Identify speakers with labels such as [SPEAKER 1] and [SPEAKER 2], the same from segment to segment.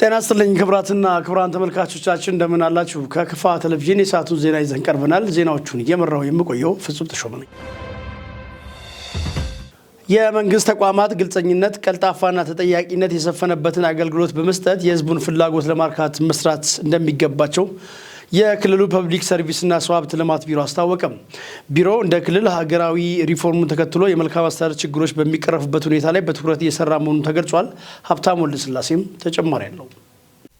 [SPEAKER 1] ጤና ይስጥልኝ ክቡራትና ክቡራን ተመልካቾቻችን፣ እንደምን አላችሁ? ከክፋ ቴሌቪዥን የሰዓቱን ዜና ይዘን ቀርበናል። ዜናዎቹን እየመራው የምቆየው ፍጹም ተሾመ ነኝ። የመንግስት ተቋማት ግልጸኝነት፣ ቀልጣፋና ተጠያቂነት የሰፈነበትን አገልግሎት በመስጠት የህዝቡን ፍላጎት ለማርካት መስራት እንደሚገባቸው የክልሉ ፐብሊክ ሰርቪስና ሰው ሀብት ልማት ቢሮ አስታወቀ። ቢሮው እንደ ክልል ሀገራዊ ሪፎርሙን ተከትሎ የመልካም አስተዳደር ችግሮች በሚቀረፉበት ሁኔታ ላይ በትኩረት እየሰራ መሆኑን ተገልጿል። ሀብታሙ ወልደስላሴም ተጨማሪ አለው።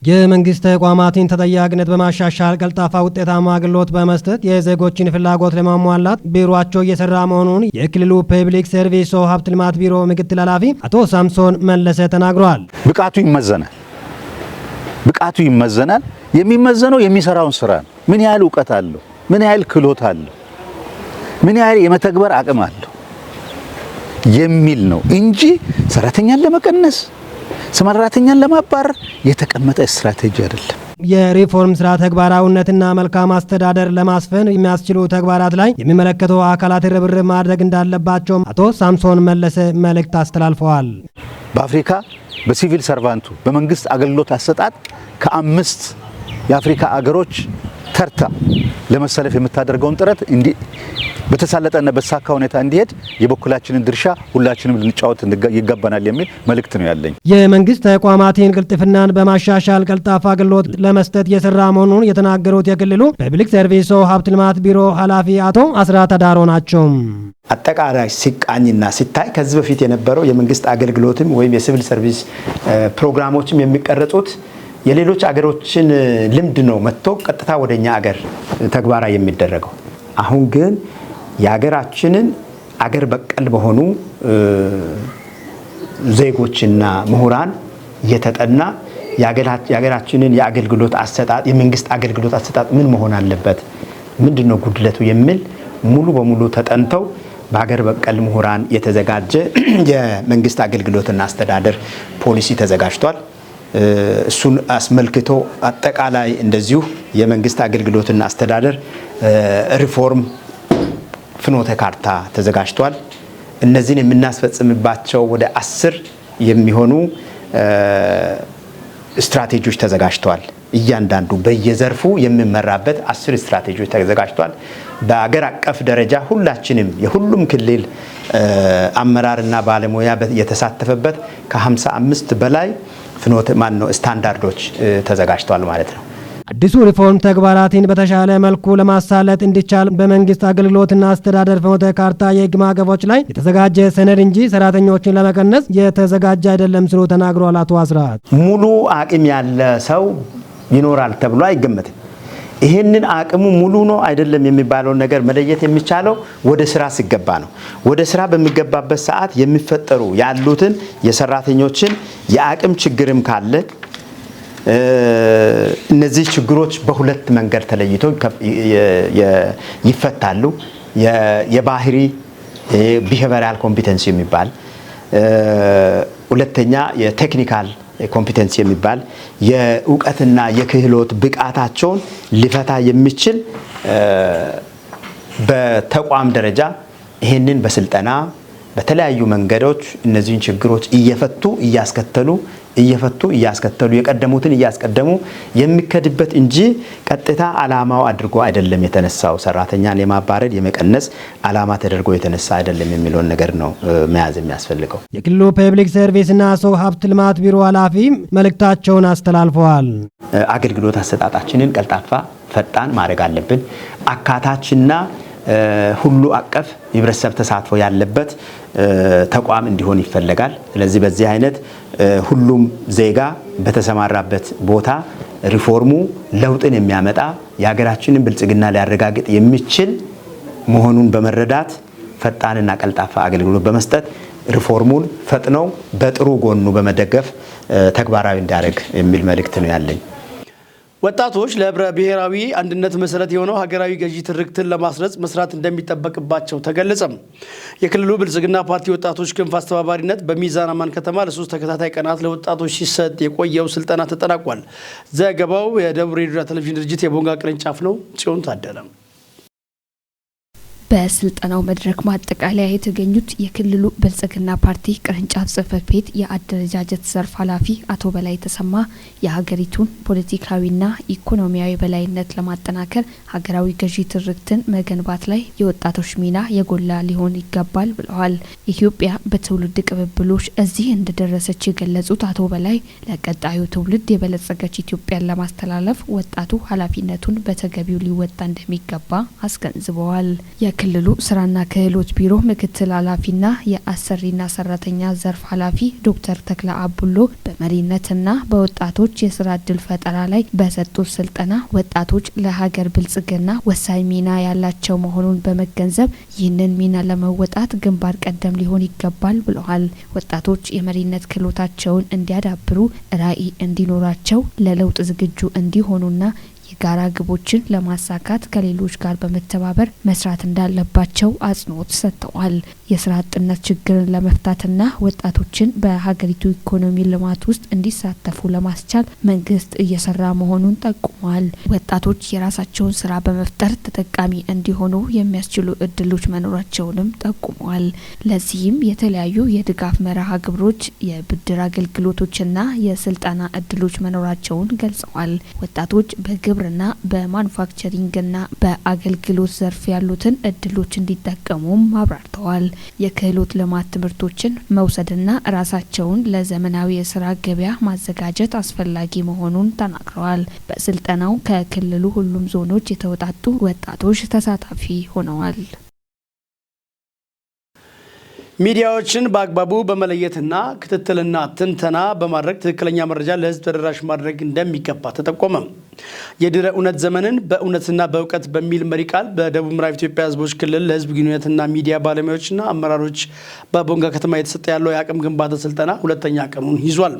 [SPEAKER 2] የመንግስት ተቋማትን ተጠያቂነት በማሻሻል ቀልጣፋ፣ ውጤታማ አገልግሎት በመስጠት የዜጎችን ፍላጎት ለማሟላት ቢሮአቸው እየሰራ መሆኑን የክልሉ ፐብሊክ ሰርቪስ ሰው ሀብት ልማት ቢሮ ምክትል ኃላፊ አቶ ሳምሶን መለሰ ተናግረዋል።
[SPEAKER 3] ብቃቱ ይመዘናል። ብቃቱ ይመዘናል። የሚመዘነው የሚሰራውን ስራ ነው። ምን ያህል እውቀት አለው፣ ምን ያህል ክህሎት አለው፣ ምን ያህል የመተግበር አቅም አለው የሚል ነው እንጂ ሰራተኛን ለመቀነስ፣ ሰራተኛን ለማባረር የተቀመጠ ስትራቴጂ አይደለም።
[SPEAKER 2] የሪፎርም ስራ ተግባራዊነትና መልካም አስተዳደር ለማስፈን የሚያስችሉ ተግባራት ላይ የሚመለከተው አካላት ርብርብ ማድረግ እንዳለባቸው አቶ ሳምሶን መለሰ መልእክት አስተላልፈዋል።
[SPEAKER 3] በአፍሪካ በ civil servant ኡ በመንግስት አገልግሎት አሰጣጥ ከአምስት የአፍሪካ አገሮች ተርታ ለመሰለፍ የምታደርገውን ጥረት በተሳለጠና በተሳካ ሁኔታ እንዲሄድ የበኩላችንን ድርሻ ሁላችንም ልንጫወት ይገባናል የሚል መልእክት ነው ያለኝ።
[SPEAKER 2] የመንግስት ተቋማትን ቅልጥፍናን በማሻሻል ቀልጣፋ አገልግሎት ለመስጠት እየሰራ መሆኑን የተናገሩት የክልሉ ፐብሊክ ሰርቪስ ሰው ሀብት ልማት ቢሮ ኃላፊ አቶ አስራት አዳሮ ናቸው።
[SPEAKER 4] አጠቃላይ ሲቃኝና ሲታይ ከዚህ በፊት የነበረው የመንግስት አገልግሎትም ወይም የሲቪል ሰርቪስ ፕሮግራሞችም የሚቀረጹት የሌሎች አገሮችን ልምድ ነው መጥቶ ቀጥታ ወደኛ አገር ተግባራዊ የሚደረገው። አሁን ግን የሀገራችንን አገር በቀል በሆኑ ዜጎችና ምሁራን የተጠና የሀገራችንን የአገልግሎት አሰጣጥ፣ የመንግስት አገልግሎት አሰጣጥ ምን መሆን አለበት፣ ምንድን ነው ጉድለቱ የሚል ሙሉ በሙሉ ተጠንተው በሀገር በቀል ምሁራን የተዘጋጀ የመንግስት አገልግሎትና አስተዳደር ፖሊሲ ተዘጋጅቷል። እሱን አስመልክቶ አጠቃላይ እንደዚሁ የመንግስት አገልግሎትና አስተዳደር ሪፎርም ፍኖተ ካርታ ተዘጋጅቷል። እነዚህን የምናስፈጽምባቸው ወደ 10 የሚሆኑ ስትራቴጂዎች ተዘጋጅተዋል። እያንዳንዱ በየዘርፉ የሚመራበት 10 ስትራቴጂዎች ተዘጋጅቷል። በአገር አቀፍ ደረጃ ሁላችንም የሁሉም ክልል አመራርና ባለሙያ የተሳተፈበት ከ55 በላይ ፍኖተ ማን ነው ስታንዳርዶች ተዘጋጅተዋል ማለት ነው።
[SPEAKER 2] አዲሱ ሪፎርም ተግባራትን በተሻለ መልኩ ለማሳለጥ እንዲቻል በመንግስት አገልግሎትና አስተዳደር ፍኖተ ካርታ የህግ ማዕቀፎች ላይ የተዘጋጀ ሰነድ እንጂ ሰራተኞችን ለመቀነስ የተዘጋጀ አይደለም ሲሉ ተናግረዋል። አቶ አስራት
[SPEAKER 4] ሙሉ አቅም ያለ ሰው ይኖራል ተብሎ አይገመትም። ይህንን አቅሙ ሙሉ ነው አይደለም የሚባለውን ነገር መለየት የሚቻለው ወደ ስራ ሲገባ ነው። ወደ ስራ በሚገባበት ሰዓት የሚፈጠሩ ያሉትን የሰራተኞችን የአቅም ችግርም ካለ እነዚህ ችግሮች በሁለት መንገድ ተለይተው ይፈታሉ። የባህሪ behavioral competency የሚባል፣ ሁለተኛ የ technical competency የሚባል፣ የእውቀትና የክህሎት ብቃታቸውን ሊፈታ የሚችል በተቋም ደረጃ ይህንን በስልጠና በተለያዩ መንገዶች እነዚህን ችግሮች እየፈቱ እያስከተሉ፣ እየፈቱ እያስከተሉ፣ የቀደሙትን እያስቀደሙ የሚኬድበት እንጂ ቀጥታ አላማው አድርጎ አይደለም የተነሳው። ሰራተኛን የማባረር፣ የመቀነስ አላማ ተደርጎ የተነሳ አይደለም የሚለውን ነገር ነው መያዝ የሚያስፈልገው።
[SPEAKER 2] የክልሉ ፐብሊክ ሰርቪስና ሰው ሀብት ልማት ቢሮ ኃላፊ መልእክታቸውን አስተላልፈዋል።
[SPEAKER 4] አገልግሎት አሰጣጣችንን ቀልጣፋ፣ ፈጣን ማድረግ አለብን። አካታችና ሁሉ አቀፍ የህብረተሰብ ተሳትፎ ያለበት ተቋም እንዲሆን ይፈለጋል። ስለዚህ በዚህ አይነት ሁሉም ዜጋ በተሰማራበት ቦታ ሪፎርሙ ለውጥን የሚያመጣ፣ የሀገራችንን ብልጽግና ሊያረጋግጥ የሚችል መሆኑን በመረዳት ፈጣንና ቀልጣፋ አገልግሎት በመስጠት ሪፎርሙን ፈጥነው በጥሩ ጎኑ በመደገፍ ተግባራዊ እንዲያደርግ የሚል መልእክት ነው ያለኝ።
[SPEAKER 1] ወጣቶች ለህብረ ብሔራዊ አንድነት መሰረት የሆነው ሀገራዊ ገዢ ትርክትን ለማስረጽ መስራት እንደሚጠበቅባቸው ተገለጸም። የክልሉ ብልጽግና ፓርቲ ወጣቶች ክንፍ አስተባባሪነት በሚዛን አማን ከተማ ለ3 ተከታታይ ቀናት ለወጣቶች ሲሰጥ የቆየው ስልጠና ተጠናቋል። ዘገባው የደቡብ ሬዲዮና ቴሌቪዥን ድርጅት የቦንጋ ቅርንጫፍ ነው። ጽዮን ታደለ።
[SPEAKER 5] በስልጠናው መድረክ ማጠቃለያ የተገኙት የክልሉ ብልጽግና ፓርቲ ቅርንጫፍ ጽሕፈት ቤት የአደረጃጀት ዘርፍ ኃላፊ አቶ በላይ ተሰማ የሀገሪቱን ፖለቲካዊና ኢኮኖሚያዊ በላይነት ለማጠናከር ሀገራዊ ገዢ ትርክትን መገንባት ላይ የወጣቶች ሚና የጎላ ሊሆን ይገባል ብለዋል። ኢትዮጵያ በትውልድ ቅብብሎሽ እዚህ እንደደረሰች የገለጹት አቶ በላይ ለቀጣዩ ትውልድ የበለጸገች ኢትዮጵያን ለማስተላለፍ ወጣቱ ኃላፊነቱን በተገቢው ሊወጣ እንደሚገባ አስገንዝበዋል። የክልሉ ስራና ክህሎት ቢሮ ምክትል ኃላፊና የአሰሪና ሰራተኛ ዘርፍ ኃላፊ ዶክተር ተክለ አቡሎ በመሪነትና በወጣቶች የስራ እድል ፈጠራ ላይ በሰጡት ስልጠና ወጣቶች ለሀገር ብልጽግና ወሳኝ ሚና ያላቸው መሆኑን በመገንዘብ ይህንን ሚና ለመወጣት ግንባር ቀደም ሊሆን ይገባል ብለዋል። ወጣቶች የመሪነት ክህሎታቸውን እንዲያዳብሩ፣ ራዕይ እንዲኖራቸው፣ ለለውጥ ዝግጁ እንዲሆኑና የጋራ ግቦችን ለማሳካት ከሌሎች ጋር በመተባበር መስራት እንዳለባቸው አጽንኦት ሰጥተዋል። የስራ አጥነት ችግርን ለመፍታትና ወጣቶችን በሀገሪቱ ኢኮኖሚ ልማት ውስጥ እንዲሳተፉ ለማስቻል መንግስት እየሰራ መሆኑን ጠቁመዋል። ወጣቶች የራሳቸውን ስራ በመፍጠር ተጠቃሚ እንዲሆኑ የሚያስችሉ እድሎች መኖራቸውንም ጠቁመዋል። ለዚህም የተለያዩ የድጋፍ መርሃ ግብሮች፣ የብድር አገልግሎቶችና የስልጠና እድሎች መኖራቸውን ገልጸዋል። ወጣቶች በግብርና፣ በማኑፋክቸሪንግና በአገልግሎት ዘርፍ ያሉትን እድሎች እንዲጠቀሙም አብራርተዋል። የክህሎት ልማት ትምህርቶችን መውሰድና ራሳቸውን ለዘመናዊ የስራ ገበያ ማዘጋጀት አስፈላጊ መሆኑን ተናግረዋል። በስልጠናው ከክልሉ ሁሉም ዞኖች የተውጣጡ ወጣቶች ተሳታፊ ሆነዋል።
[SPEAKER 1] ሚዲያዎችን በአግባቡ በመለየትና ክትትልና ትንተና በማድረግ ትክክለኛ መረጃ ለሕዝብ ተደራሽ ማድረግ እንደሚገባ ተጠቆመ። የድህረ እውነት ዘመንን በእውነትና በእውቀት በሚል መሪ ቃል በደቡብ ምዕራብ ኢትዮጵያ ሕዝቦች ክልል ለሕዝብ ግንኙነትና ሚዲያ ባለሙያዎችና አመራሮች በቦንጋ ከተማ የተሰጠ ያለው የአቅም ግንባታ ስልጠና ሁለተኛ ቀኑን ይዟል።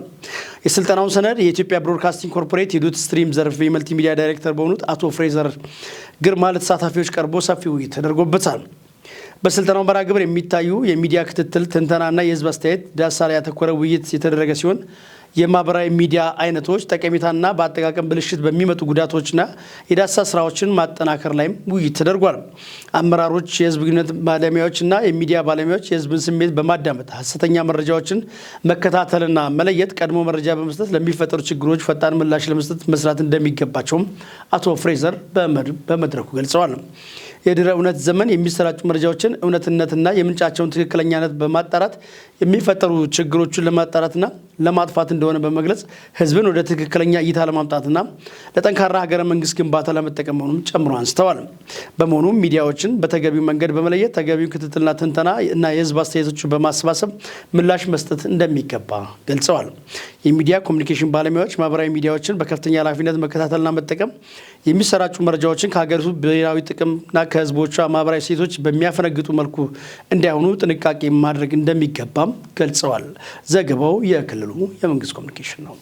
[SPEAKER 1] የስልጠናውን ሰነድ የኢትዮጵያ ብሮድካስቲንግ ኮርፖሬት የዶት ስትሪም ዘርፍ የመልቲሚዲያ ዳይሬክተር በሆኑት አቶ ፍሬዘር ግርማ ለተሳታፊዎች ቀርቦ ሰፊ ውይይት ተደርጎበታል። በስልጠናው መርሃ ግብር የሚታዩ የሚዲያ ክትትል፣ ትንተናና የህዝብ አስተያየት ዳሰሳ ላይ ያተኮረ ውይይት የተደረገ ሲሆን የማህበራዊ ሚዲያ አይነቶች ጠቀሜታና በአጠቃቀም ብልሽት በሚመጡ ጉዳቶችና የዳሰሳ ስራዎችን ማጠናከር ላይም ውይይት ተደርጓል። አመራሮች፣ የህዝብ ግንኙነት ባለሙያዎችና የሚዲያ ባለሙያዎች የህዝብን ስሜት በማዳመጥ ሀሰተኛ መረጃዎችን መከታተልና መለየት፣ ቀድሞ መረጃ በመስጠት ለሚፈጠሩ ችግሮች ፈጣን ምላሽ ለመስጠት መስራት እንደሚገባቸውም አቶ ፍሬዘር በመድረኩ ገልጸዋል። የድህረ እውነት ዘመን የሚሰራጩ መረጃዎችን እውነትነትና የምንጫቸውን ትክክለኛነት በማጣራት የሚፈጠሩ ችግሮችን ለማጣራትና ለማጥፋት እንደሆነ በመግለጽ ህዝብን ወደ ትክክለኛ እይታ ለማምጣትና ለጠንካራ ሀገረ መንግስት ግንባታ ለመጠቀም መሆኑን ጨምሮ አንስተዋል። በመሆኑም ሚዲያዎችን በተገቢው መንገድ በመለየት ተገቢውን ክትትልና ትንተና እና የህዝብ አስተያየቶችን በማሰባሰብ ምላሽ መስጠት እንደሚገባ ገልጸዋል። የሚዲያ ኮሚኒኬሽን ባለሙያዎች ማህበራዊ ሚዲያዎችን በከፍተኛ ኃላፊነት መከታተልና መጠቀም፣ የሚሰራጩ መረጃዎችን ከሀገሪቱ ብሔራዊ ጥቅምና ከህዝቦቿ ማህበራዊ እሴቶች በሚያፈነግጡ መልኩ እንዳይሆኑ ጥንቃቄ ማድረግ እንደሚገባም ገልጸዋል። ዘገባው የክልሉ የመንግስት ኮሚኒኬሽን ነው።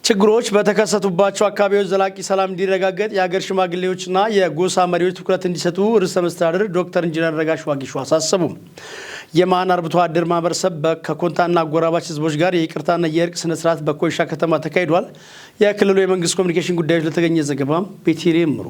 [SPEAKER 1] ችግሮች በተከሰቱባቸው አካባቢዎች ዘላቂ ሰላም እንዲረጋገጥ የሀገር ሽማግሌዎችና የጎሳ መሪዎች ትኩረት እንዲሰጡ ርዕሰ መስተዳድር ዶክተር ኢንጂነር ነጋሽ ዋጌሾ አሳሰቡ። የመአን አርብቶ አደር ማህበረሰብ ከኮንታና አጎራባች ህዝቦች ጋር የይቅርታና የእርቅ ስነስርዓት በኮይሻ ከተማ ተካሂዷል። የክልሉ የመንግስት ኮሚኒኬሽን ጉዳዮች ለተገኘ ዘገባ ቤቴሌ ምሩ።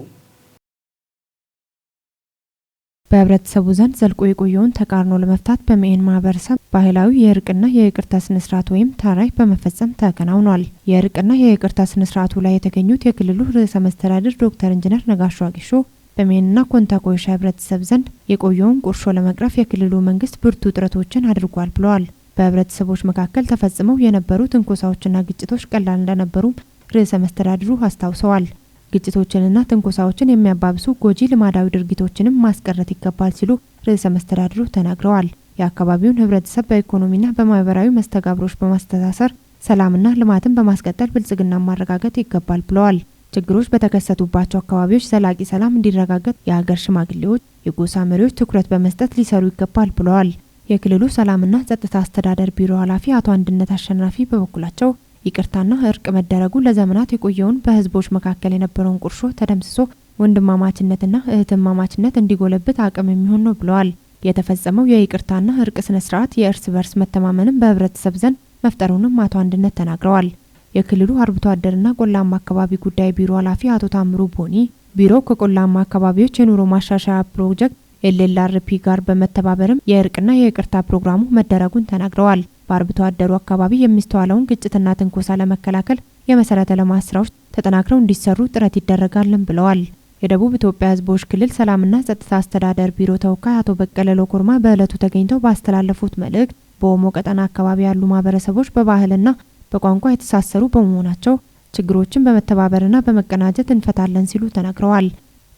[SPEAKER 6] በህብረተሰቡ ዘንድ ዘልቆ የቆየውን ተቃርኖ ለመፍታት በመኢን ማህበረሰብ ባህላዊ የእርቅና የይቅርታ ስነስርዓት ወይም ታራይ በመፈጸም ተከናውኗል። የእርቅና የይቅርታ ስነስርዓቱ ላይ የተገኙት የክልሉ ርዕሰ መስተዳድር ዶክተር ኢንጂነር ነጋሽ ዋጌሾ በመኢንና ኮንታ ኮይሻ ህብረተሰብ ዘንድ የቆየውን ቁርሾ ለመቅረፍ የክልሉ መንግስት ብርቱ ጥረቶችን አድርጓል ብለዋል። በህብረተሰቦች መካከል ተፈጽመው የነበሩ ትንኮሳዎችና ግጭቶች ቀላል እንደነበሩ ርዕሰ መስተዳድሩ አስታውሰዋል። ግጭቶችንና ትንኮሳዎችን የሚያባብሱ ጎጂ ልማዳዊ ድርጊቶችንም ማስቀረት ይገባል ሲሉ ርዕሰ መስተዳድሩ ተናግረዋል። የአካባቢውን ህብረተሰብ በኢኮኖሚና በማህበራዊ መስተጋብሮች በማስተሳሰር ሰላምና ልማትን በማስቀጠል ብልጽግና ማረጋገጥ ይገባል ብለዋል። ችግሮች በተከሰቱባቸው አካባቢዎች ዘላቂ ሰላም እንዲረጋገጥ የሀገር ሽማግሌዎች፣ የጎሳ መሪዎች ትኩረት በመስጠት ሊሰሩ ይገባል ብለዋል። የክልሉ ሰላምና ጸጥታ አስተዳደር ቢሮ ኃላፊ አቶ አንድነት አሸናፊ በበኩላቸው ይቅርታና እርቅ መደረጉ ለዘመናት የቆየውን በህዝቦች መካከል የነበረውን ቁርሾ ተደምስሶ ወንድማማችነትና እህትማማችነት እንዲጎለብት አቅም የሚሆን ነው ብለዋል። የተፈጸመው የይቅርታና እርቅ ስነ ስርዓት የእርስ በርስ መተማመንን በህብረተሰብ ዘንድ መፍጠሩንም አቶ አንድነት ተናግረዋል። የክልሉ አርብቶ አደርና ቆላማ አካባቢ ጉዳይ ቢሮ ኃላፊ አቶ ታምሩ ቦኒ ቢሮው ከቆላማ አካባቢዎች የኑሮ ማሻሻያ ፕሮጀክት LLRP ጋር በመተባበርም የእርቅና የይቅርታ ፕሮግራሙ መደረጉን ተናግረዋል። በአርብቶ አደሩ አካባቢ የሚስተዋለውን ግጭትና ትንኮሳ ለመከላከል የመሰረተ ልማት ስራዎች ተጠናክረው እንዲሰሩ ጥረት ይደረጋል ብለዋል። የደቡብ ኢትዮጵያ ሕዝቦች ክልል ሰላምና ጸጥታ አስተዳደር ቢሮ ተወካይ አቶ በቀለ ሎኮርማ በዕለቱ ተገኝተው ባስተላለፉት መልእክት በኦሞ ቀጠና አካባቢ ያሉ ማህበረሰቦች በባህልና በቋንቋ የተሳሰሩ በመሆናቸው ችግሮችን በመተባበርና በመቀናጀት እንፈታለን ሲሉ ተናግረዋል።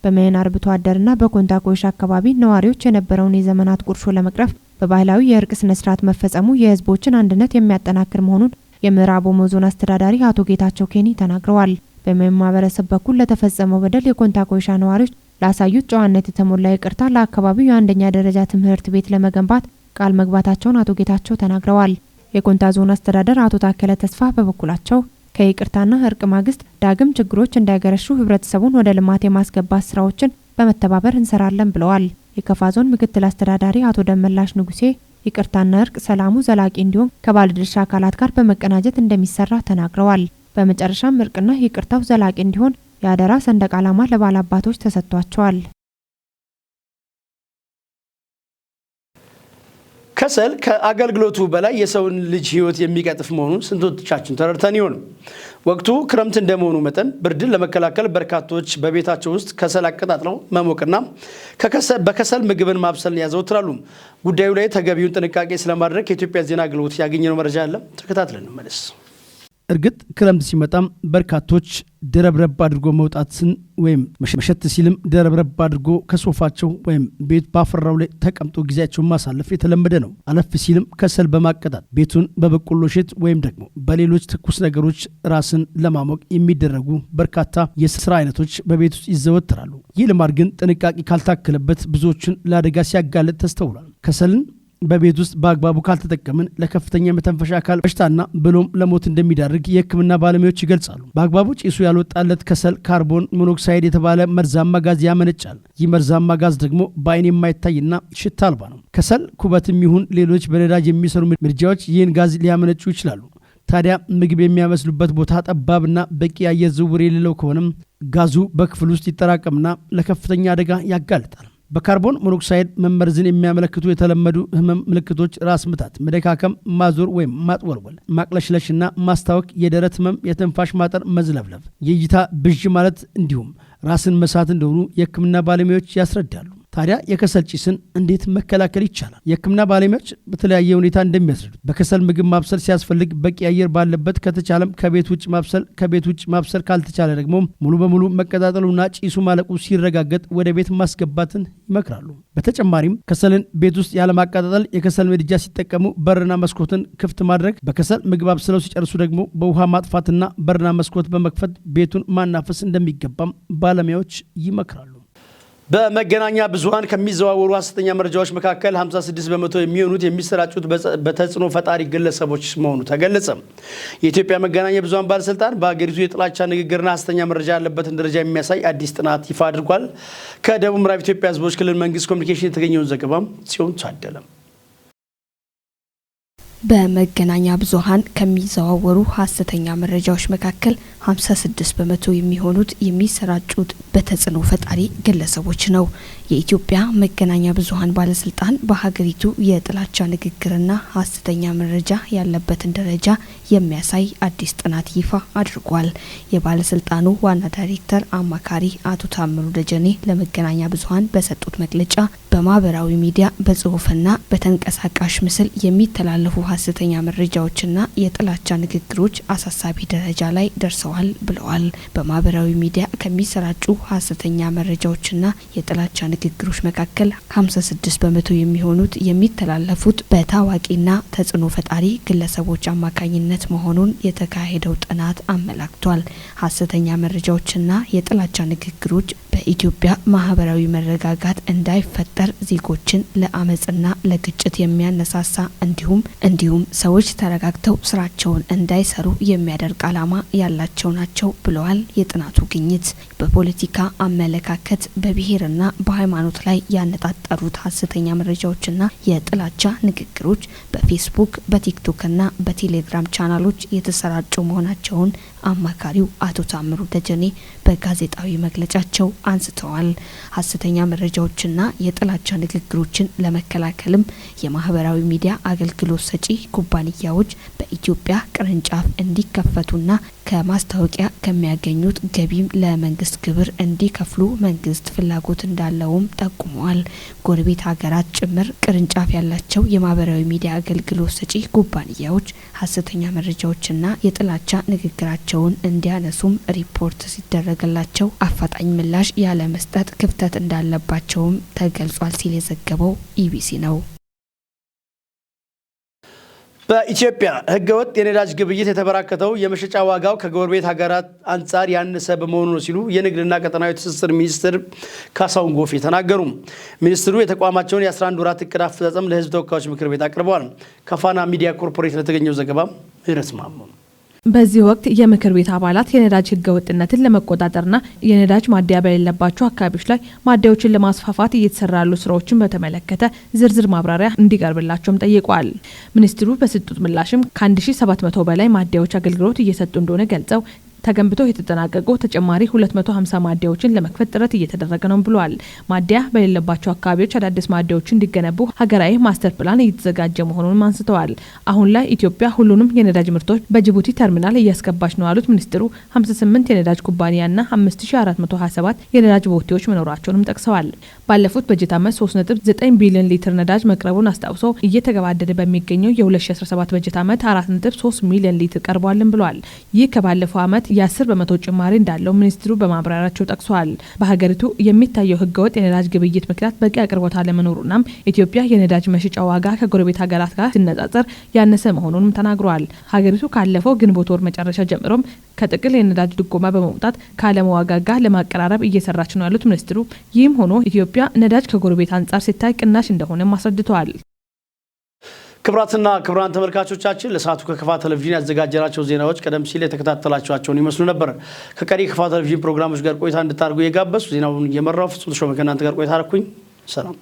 [SPEAKER 6] በመን አርብቶ አደርና በኮንታ ኮይሻ አካባቢ ነዋሪዎች የነበረውን የዘመናት ቁርሾ ለመቅረፍ በባህላዊ የእርቅ ስነ ስርዓት መፈጸሙ የህዝቦችን አንድነት የሚያጠናክር መሆኑን የምዕራብ ኦሞ ዞን አስተዳዳሪ አቶ ጌታቸው ኬኒ ተናግረዋል። በመን ማህበረሰብ በኩል ለተፈጸመው በደል የኮንታ ኮይሻ ነዋሪዎች ላሳዩት ጨዋነት የተሞላ ይቅርታ ለአካባቢው የአንደኛ ደረጃ ትምህርት ቤት ለመገንባት ቃል መግባታቸውን አቶ ጌታቸው ተናግረዋል። የኮንታ ዞን አስተዳደር አቶ ታከለ ተስፋ በበኩላቸው ከይቅርታና እርቅ ማግስት ዳግም ችግሮች እንዳይገረሹ ህብረተሰቡን ወደ ልማት የማስገባት ስራዎችን በመተባበር እንሰራለን ብለዋል። የከፋ ዞን ምክትል አስተዳዳሪ አቶ ደመላሽ ንጉሴ ይቅርታና እርቅ ሰላሙ ዘላቂ እንዲሆን ከባለድርሻ አካላት ጋር በመቀናጀት እንደሚሰራ ተናግረዋል። በመጨረሻም እርቅና ይቅርታው ዘላቂ እንዲሆን የአደራ ሰንደቅ ዓላማ ለባላባቶች ተሰጥቷቸዋል።
[SPEAKER 1] ከሰል ከአገልግሎቱ በላይ የሰውን ልጅ ህይወት የሚቀጥፍ መሆኑን ስንቶቻችን ተረድተን ይሆን? ወቅቱ ክረምት እንደመሆኑ መጠን ብርድን ለመከላከል በርካቶች በቤታቸው ውስጥ ከሰል አቀጣጥለው መሞቅና በከሰል ምግብን ማብሰልን ያዘወትራሉ። ጉዳዩ ላይ ተገቢውን ጥንቃቄ ስለማድረግ ከኢትዮጵያ ዜና አገልግሎት ያገኘነው መረጃ አለ። ተከታትለን እንመለስ። እርግጥ ክረምት ሲመጣም በርካቶች ደረብረብ አድርጎ መውጣትን ወይም መሸት ሲልም ደረብረብ አድርጎ ከሶፋቸው ወይም ቤት ባፈራው ላይ ተቀምጦ ጊዜያቸውን ማሳለፍ የተለመደ ነው። አለፍ ሲልም ከሰል በማቀጣት ቤቱን በበቆሎ እሸት ወይም ደግሞ በሌሎች ትኩስ ነገሮች ራስን ለማሞቅ የሚደረጉ በርካታ የስራ አይነቶች በቤት ውስጥ ይዘወትራሉ። ይህ ልማድ ግን ጥንቃቄ ካልታከለበት ብዙዎችን ለአደጋ ሲያጋልጥ ተስተውሏል። ከሰልን በቤት ውስጥ በአግባቡ ካልተጠቀምን ለከፍተኛ የመተንፈሻ አካል በሽታና ብሎም ለሞት እንደሚዳርግ የሕክምና ባለሙያዎች ይገልጻሉ። በአግባቡ ጭሱ ያልወጣለት ከሰል ካርቦን ሞኖክሳይድ የተባለ መርዛማ ጋዝ ያመነጫል። ይህ መርዛማ ጋዝ ደግሞ በአይን የማይታይና ሽታ አልባ ነው። ከሰል ኩበትም ይሁን ሌሎች በነዳጅ የሚሰሩ ምድጃዎች ይህን ጋዝ ሊያመነጩ ይችላሉ። ታዲያ ምግብ የሚያበስሉበት ቦታ ጠባብና በቂ የአየር ዝውውር የሌለው ከሆነም ጋዙ በክፍል ውስጥ ይጠራቀምና ለከፍተኛ አደጋ ያጋልጣል። በካርቦን ሞኖክሳይድ መመርዝን የሚያመለክቱ የተለመዱ ህመም ምልክቶች ራስ ምታት፣ መደካከም፣ ማዞር ወይም ማጥወልወል፣ ማቅለሽለሽና ማስታወክ፣ የደረት ህመም፣ የትንፋሽ ማጠር፣ መዝለፍለፍ፣ የእይታ ብዥ ማለት እንዲሁም ራስን መሳት እንደሆኑ የህክምና ባለሙያዎች ያስረዳሉ። ታዲያ የከሰል ጭስን እንዴት መከላከል ይቻላል? የህክምና ባለሙያዎች በተለያየ ሁኔታ እንደሚያስረዱት በከሰል ምግብ ማብሰል ሲያስፈልግ በቂ አየር ባለበት፣ ከተቻለም ከቤት ውጭ ማብሰል፣ ከቤት ውጭ ማብሰል ካልተቻለ ደግሞ ሙሉ በሙሉ መቀጣጠሉና ጭሱ ማለቁ ሲረጋገጥ ወደ ቤት ማስገባትን ይመክራሉ። በተጨማሪም ከሰልን ቤት ውስጥ ያለማቀጣጠል፣ የከሰል ምድጃ ሲጠቀሙ በርና መስኮትን ክፍት ማድረግ፣ በከሰል ምግብ አብስለው ሲጨርሱ ደግሞ በውሃ ማጥፋትና በርና መስኮት በመክፈት ቤቱን ማናፈስ እንደሚገባም ባለሙያዎች ይመክራሉ። በመገናኛ ብዙሃን ከሚዘዋወሩ ሐሰተኛ መረጃዎች መካከል 56% የሚሆኑት የሚሰራጩት በተጽዕኖ ፈጣሪ ግለሰቦች መሆኑ ተገለጸ። የኢትዮጵያ መገናኛ ብዙሃን ባለስልጣን በሀገሪቱ የጥላቻ ንግግርና ሐሰተኛ መረጃ ያለበትን ደረጃ የሚያሳይ አዲስ ጥናት ይፋ አድርጓል። ከደቡብ ምዕራብ ኢትዮጵያ ሕዝቦች ክልል መንግስት ኮሚኒኬሽን የተገኘውን ዘገባም ጽዮን ታደለ።
[SPEAKER 5] በመገናኛ ብዙሃን ከሚዘዋወሩ ሐሰተኛ መረጃዎች መካከል 56% የሚሆኑት የሚሰራጩት በተጽዕኖ ፈጣሪ ግለሰቦች ነው። የኢትዮጵያ መገናኛ ብዙሃን ባለስልጣን በሀገሪቱ የጥላቻ ንግግርና ሐሰተኛ መረጃ ያለበትን ደረጃ የሚያሳይ አዲስ ጥናት ይፋ አድርጓል። የባለስልጣኑ ዋና ዳይሬክተር አማካሪ አቶ ታምሩ ደጀኔ ለመገናኛ ብዙሃን በሰጡት መግለጫ በማህበራዊ ሚዲያ በጽሁፍና በተንቀሳቃሽ ምስል የሚተላለፉ ሐሰተኛ መረጃዎችና የጥላቻ ንግግሮች አሳሳቢ ደረጃ ላይ ደርሰዋል ብለዋል። በማህበራዊ ሚዲያ ከሚሰራጩ ሐሰተኛ መረጃዎችና የጥላቻ ንግግሮች መካከል 56% የሚሆኑት የሚተላለፉት በታዋቂና ተጽዕኖ ፈጣሪ ግለሰቦች አማካኝነት መሆኑን የተካሄደው ጥናት አመላክቷል። ሐሰተኛ መረጃዎችና የጥላቻ ንግግሮች በኢትዮጵያ ማህበራዊ መረጋጋት እንዳይፈጠር ዜጎችን ለአመጽና ለግጭት የሚያነሳሳ እንዲሁም ሰዎች ተረጋግተው ስራቸውን እንዳይሰሩ የሚያደርግ ዓላማ ያላቸው ናቸው ብለዋል። የጥናቱ ግኝት በፖለቲካ አመለካከት፣ በብሔርና በሃይማኖት ላይ ያነጣጠሩት ሐሰተኛ መረጃዎችና የጥላቻ ንግግሮች በፌስቡክ፣ በቲክቶክና በቴሌግራም ቻናሎች የተሰራጩ መሆናቸውን አማካሪው አቶ ታምሩ ደጀኔ በጋዜጣዊ መግለጫቸው አንስተዋል። ሀሰተኛ መረጃዎችና የጥላቻ ንግግሮችን ለመከላከልም የማህበራዊ ሚዲያ አገልግሎት ሰጪ ኩባንያዎች በኢትዮጵያ ቅርንጫፍ እንዲከፈቱና ከማስታወቂያ ከሚያገኙት ገቢም ለመንግስት ግብር እንዲከፍሉ መንግስት ፍላጎት እንዳለውም ጠቁመዋል። ጎረቤት ሀገራት ጭምር ቅርንጫፍ ያላቸው የማህበራዊ ሚዲያ አገልግሎት ሰጪ ኩባንያዎች ሀሰተኛ መረጃዎችና የጥላቻ ንግግራቸውን እንዲያነሱም ሪፖርት ሲደረግላቸው አፋጣኝ ምላሽ ያለመስጠት ክፍተት እንዳለባቸውም ተገልጿል ሲል የዘገበው ኢቢሲ ነው።
[SPEAKER 1] በኢትዮጵያ ህገወጥ የነዳጅ ግብይት የተበራከተው የመሸጫ ዋጋው ከጎረቤት ሀገራት አንጻር ያነሰ በመሆኑ ነው ሲሉ የንግድና ቀጠናዊ ትስስር ሚኒስትር ካሳሁን ጎፌ ተናገሩ። ሚኒስትሩ የተቋማቸውን የ11 ወራት እቅድ አፈጻጸም ለህዝብ ተወካዮች ምክር ቤት አቅርበዋል። ከፋና ሚዲያ ኮርፖሬት ለተገኘው ዘገባ ምህረት ማሞ።
[SPEAKER 7] በዚህ ወቅት የምክር ቤት አባላት የነዳጅ ህገወጥነትን ለመቆጣጠርና የነዳጅ ማደያ በሌለባቸው አካባቢዎች ላይ ማደያዎችን ለማስፋፋት እየተሰራ ያሉ ስራዎችን በተመለከተ ዝርዝር ማብራሪያ እንዲቀርብላቸውም ጠይቀዋል። ሚኒስትሩ በሰጡት ምላሽም ከ1700 በላይ ማደያዎች አገልግሎት እየሰጡ እንደሆነ ገልጸው፣ ተገንብተው የተጠናቀቁ ተጨማሪ 250 ማደያዎችን ለመክፈት ጥረት እየተደረገ ነው ብለዋል። ማደያ በሌለባቸው አካባቢዎች አዳዲስ ማደያዎች እንዲገነቡ ሀገራዊ ማስተር ፕላን እየተዘጋጀ መሆኑንም አንስተዋል። አሁን ላይ ኢትዮጵያ ሁሉንም የነዳጅ ምርቶች በጅቡቲ ተርሚናል እያስገባች ነው ያሉት ሚኒስትሩ፣ 58 የነዳጅ ኩባንያና 5427 የነዳጅ ቦቴዎች መኖራቸውንም ጠቅሰዋል። ባለፉት በጀት ዓመት 3.9 ቢሊዮን ሊትር ነዳጅ መቅረቡን አስታውሰው፣ እየተገባደደ በሚገኘው የ2017 በጀት ዓመት 4.3 ሚሊዮን ሊትር ቀርቧልን ብለዋል። ይህ ከባለፈው ዓመት የ10% ጭማሪ እንዳለው ሚኒስትሩ በማብራሪያቸው ጠቅሰዋል። በሀገሪቱ የሚታየው ህገወጥ የነዳጅ ግብይት ምክንያት በቂ አቅርቦት አለመኖሩናም ኢትዮጵያ የነዳጅ መሸጫ ዋጋ ከጎረቤት ሀገራት ጋር ሲነጻጸር ያነሰ መሆኑንም ተናግረዋል። ሀገሪቱ ካለፈው ግንቦት ወር መጨረሻ ጀምሮም ከጥቅል የነዳጅ ድጎማ በመውጣት ከዓለም ዋጋ ጋር ለማቀራረብ እየሰራች ነው ያሉት ሚኒስትሩ፣ ይህም ሆኖ ኢትዮጵያ ነዳጅ ከጎረቤት አንጻር ሲታይ ቅናሽ እንደሆነም አስረድተዋል።
[SPEAKER 1] ክቡራትና ክቡራን ተመልካቾቻችን፣ ለሰዓቱ ከከፋ ቴሌቪዥን ያዘጋጀናቸው ዜናዎች ቀደም ሲል የተከታተላችኋቸውን ይመስሉ ነበር። ከቀሪ ከፋ ቴሌቪዥን ፕሮግራሞች ጋር ቆይታ እንድታደርጉ እየጋበዝኩ፣ ዜናውን እየመራው ፍጹም ተሾመ ከእናንተ ጋር ቆይታ አደረኩኝ። ሰላም።